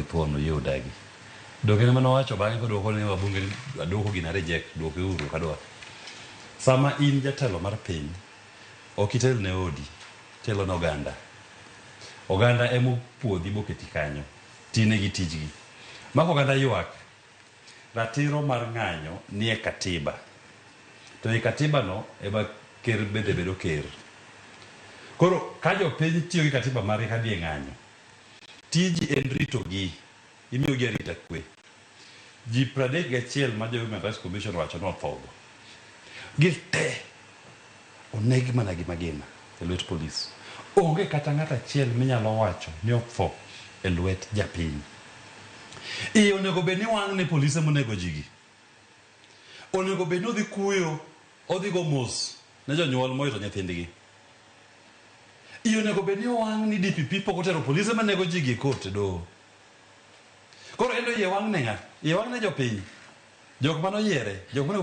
githuon oyie odagi. Donge en ema nowacho bang'e kodwoko ne wabunge ni aduoko gina reject duoke uru ok adwar. Sama in jatelo mar piny ok itel ne odi, itelo ne oganda. Oganda ema opuodhi moketi kanyo. Tinegi tijgi. Ma koganda ywak, ratiro mar ng'anyo nie katiba. To e katiba no ema ker bende bedo ker. Koro ka jopiny tiyo gi katiba margi kadhi e ng'anyo, tiji en ritogi, imiyogi arita kwe. Ji 31 ma jo Human Rights Commission owacho ni othogo, gite oneg mana gi magina e lwet polis. Onge kata ng'at achiel minyalo wacho ni otho e lwet japiny. Iye onego bed ni wang' ne polise monego jigi. Onego bed ni odhi kuyo, odhi go mos ne jonyuol mowito nyithindgi. Iye onego bed ni owang' ni DPP pok otero polise manego jigi e court e doho. Koro en to iye wang' ne ng'a? Iye wang' ne jopiny. Jok mane oyiere, jok monego bed